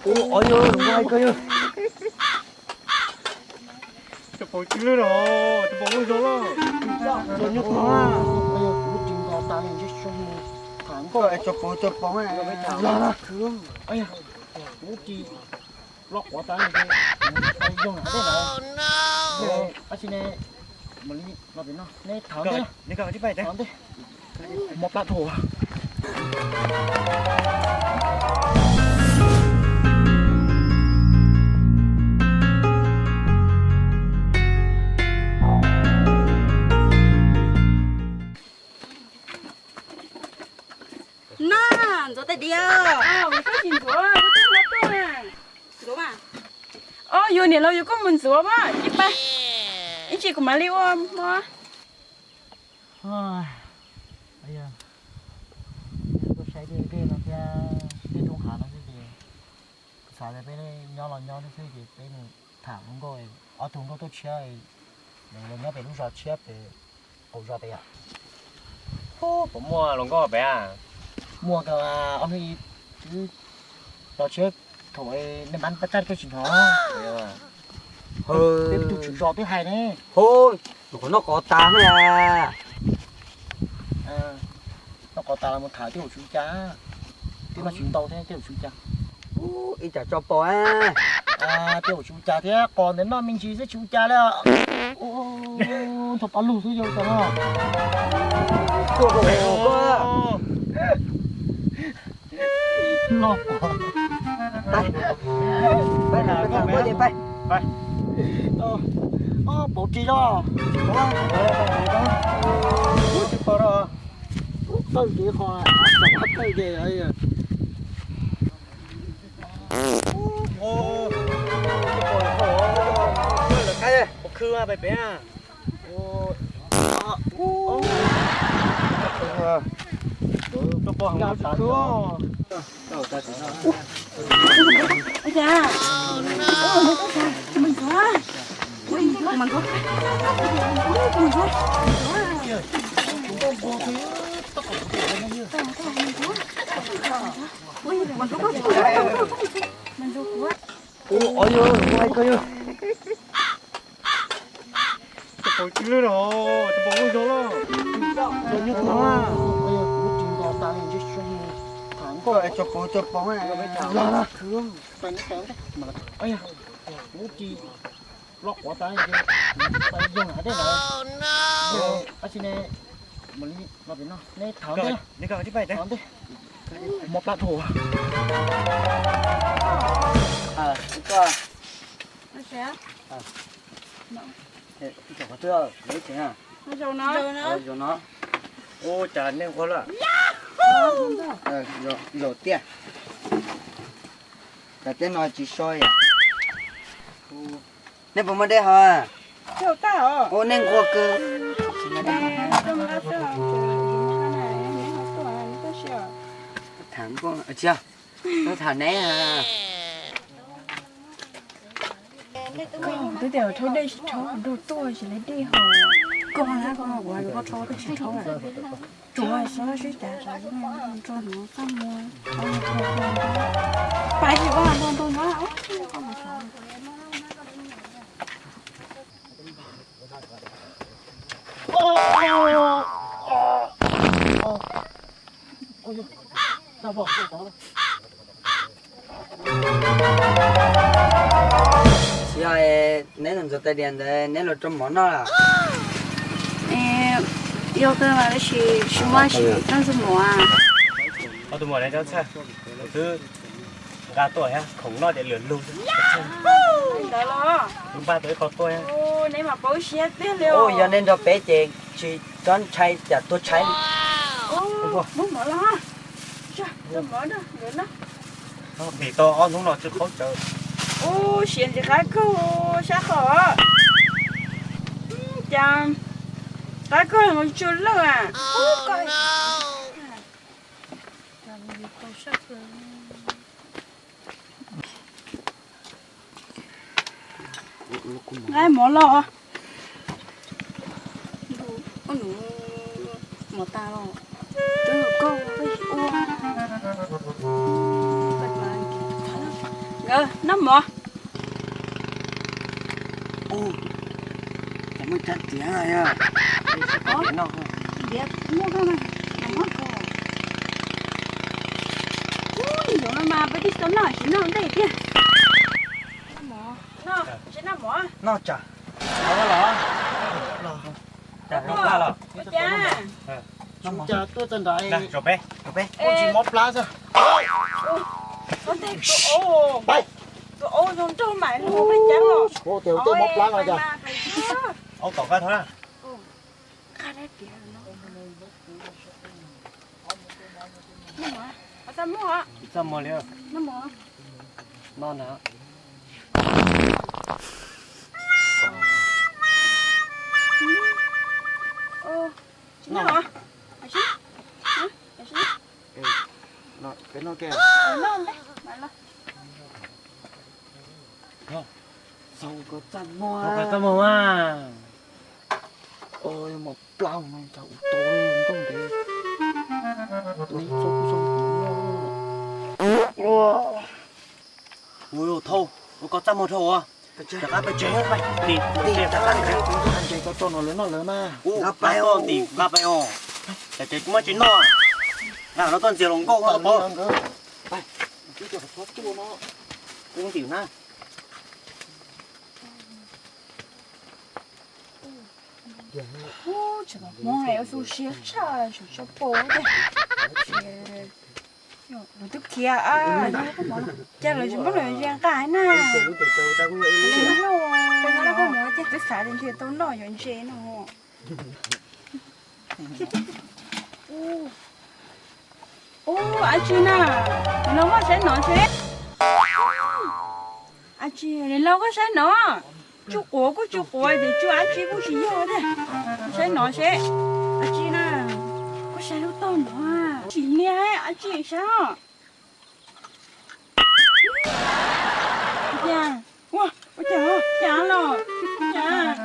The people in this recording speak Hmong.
Ua, ua yog, ua hais ko yog. Cov pom tsis lwj los, cov pom lub zog los. Cov nyob tod. Kuv tsis nto tas li, ntshe sub mus tham nkauj cov pom cov pom los na. Kuv tsis loj quav tas li, kuv zoo na tej lawm. Tab sis ne, mam li los pem no, neb tham ntej, tham ntej. Mob plab dhau. Na, ntxuav tais diav. Ntxuav mas. Ob, yus niam laus yus kuj mus ntxuav mas, ib pab, ib ntsis kuv mam li ua hmo. Tuaj saib dej dej no thiab dej roob hav no xwb ces kuv xav tias peb nyob los nyob thiab xwb ces peb mus tham hluas nkauj, ob tug hluas nkauj tuaj tshiab, los nyob pem lub zos tshiab pem qaum zos pem yom. Puas muaj hluas nkauj pem a? Muaj, ob hnub twb los tshiab thaum nej npab pab taj koj tsis hnov. Peb tus tswv zos twb hais ne. Hos, nws qhov noj qos tas ne. Noj qos tas los mus tham tej hauv tswv cas, tej no tsis ntau thiab tej hauv tswv cas. Ib tsam tso pom. Tej hauv tswv cas thiab qos ntawd noj me ntsis xwb tswv cas li. Ntxhov pab lug xwb yog cas no. Tuaj rau hauv koj. Loj pom. Pab, pab, pab, pab, pab. Pab. Pom ris los. Tsis pom los. Tawj ris qhov, tawj ris. Khw pem pem. Ua, ua yog, ua hais ko yog. Cov pom tsis lwj los, cov pom lub zog los. Cov nyob tod. Kuv tsis nto tas li, ntshe sub mus tham nkauj cov pom cov pom los na. Kuv tsis loj quav tas li, kuv zoo na tej lawm. Tab sis ne, mam li los pem no, neb tham ntej, tham ntej. Mob plab dhau. Ua cas nej nquag lawm? Zaum tiaj. Cas teb no tsis so yom? Nej puas muaj dej haus? Ua nej nquag kawg. Tham, tuaj tham neb. Twb tias rhaub dej tsis rhaub, nrog tuaj tsis lawv dej haus. Koj na, koj ua koj rhaub koj tsis rhaub lawm. Tsuav xyov sib cav nrog no txaj muag. Pais tsis ua nrog nrog no. Tsis yog neb tus ntxuav tais diav ntawd neb los rau mov noj lawm? Yog kawg mas tab sis tsis muaj dab tsi noj ntxuag mov. Ob tug muam ne, twb nqa tuaj thiab, khoom noj ces lwm lug. Ntawd los npaj tau ib qho tuaj. Neb mas paub siab tiag li. Yog nej nrog peb ces tsis txhob ntshai cas tuag tshaib. Muab mov los, muab mov rau nkawd noj. Vim tau ob hnub no tsis qhaub cawv. Ub, siav ntxim qab kawg sab qhov. Cas qab kawg los tsis leej a. Nqa mov los. Ua nws mov tas los, twb koj ua ua. Nkawd noj mov. Ua, muaj ib rab tiav yog. Tiav muaj koj na, muaj koj. Ub, nyob no mas peb twb tsis tau noj, tsis noj ntej tiag. Noj mov, noj, tsis noj mov. Noj tsam. Los, los. Ua cas? Ua cas tuaj txog nrad? Ua tsis mob plab xwb. Tus aub, tus aub zoo nraug mas nws ua peb cab los. Ua cas ua tej mob plab no cas? Aub tom koj thov na. Txaj muag li. No na. Peb noj ke. Txaj muag, txaj muag mas. Mob plab no cas ua tau nroj ntev. Tus neeg txog kuj zoo noj. Ua thauj, ua koj txaj muag dhau as. Rov qab peb tsev, rov qab peb tsev, txoj no lawv noj lawv na. Nqa pais os, nqa pais os. Cas tsev muab tsis noj. Nqa no koj ntxias los nkauj no pov. Kuv ntim na. Hmoob ua xu siab tshaj, tseem tso pos tiag. Lawv twb khiav, cas lawv tsis muab lawv ntse nqa na. Twb xav tias ntshe tau noj yuav ntse no. Ub, dab tsi na? Nim no muab saib no seb. Dab tsi, nim no koj saib no. Tsuj quav kuj tsuj quav tias tsuj dab tsi kuj tsis yog thiab. Saib no seb. Dab tsi na? Koj saib lub tog no. Tsis niag dab tsi saib os. Ua cas? Ua, ua cas? Cas los? Cas?